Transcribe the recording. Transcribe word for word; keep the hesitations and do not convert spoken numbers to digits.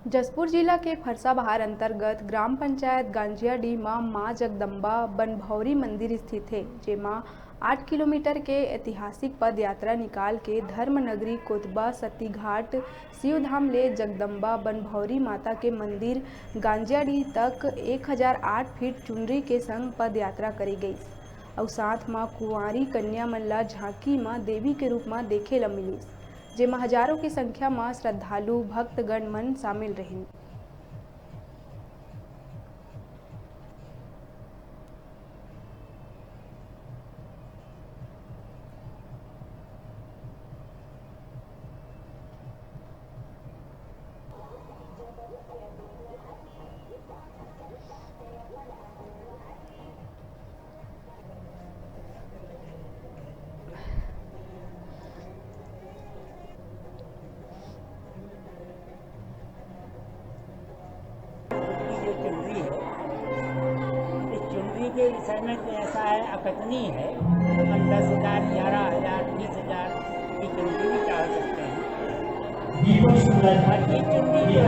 जशपुर जिला के फरसाबहार अंतर्गत ग्राम पंचायत गांजियाडीह म मां जगदम्बा बनभौरी मंदिर स्थित हे, जेमा आठ किलोमीटर के ऐतिहासिक पदयात्रा निकाल के धर्म नगरी कोतबा सतीघाट शिवधाम ले जगदम्बा बनभौरी माता के मंदिर गांजियाडीह तक एक हजार आठ फीट चुनरी के संग पदयात्रा करे गईस। अउ साथ म कुंवारी कन्या मन ल झांकी म देवी के रूप म देखे ल मिलिस, जेमा हजारों के संख्या म श्रद्धालु भक्तगण मन शामिल रहिन। ये चुनरी है, इस चुनरी के विषय में तो ऐसा है, अकथनीय है। हम दस हजार, ग्यारह हजार, बीस हजार की चुनरी भी चढ़ा सकते हैं। और ये चुनरी जो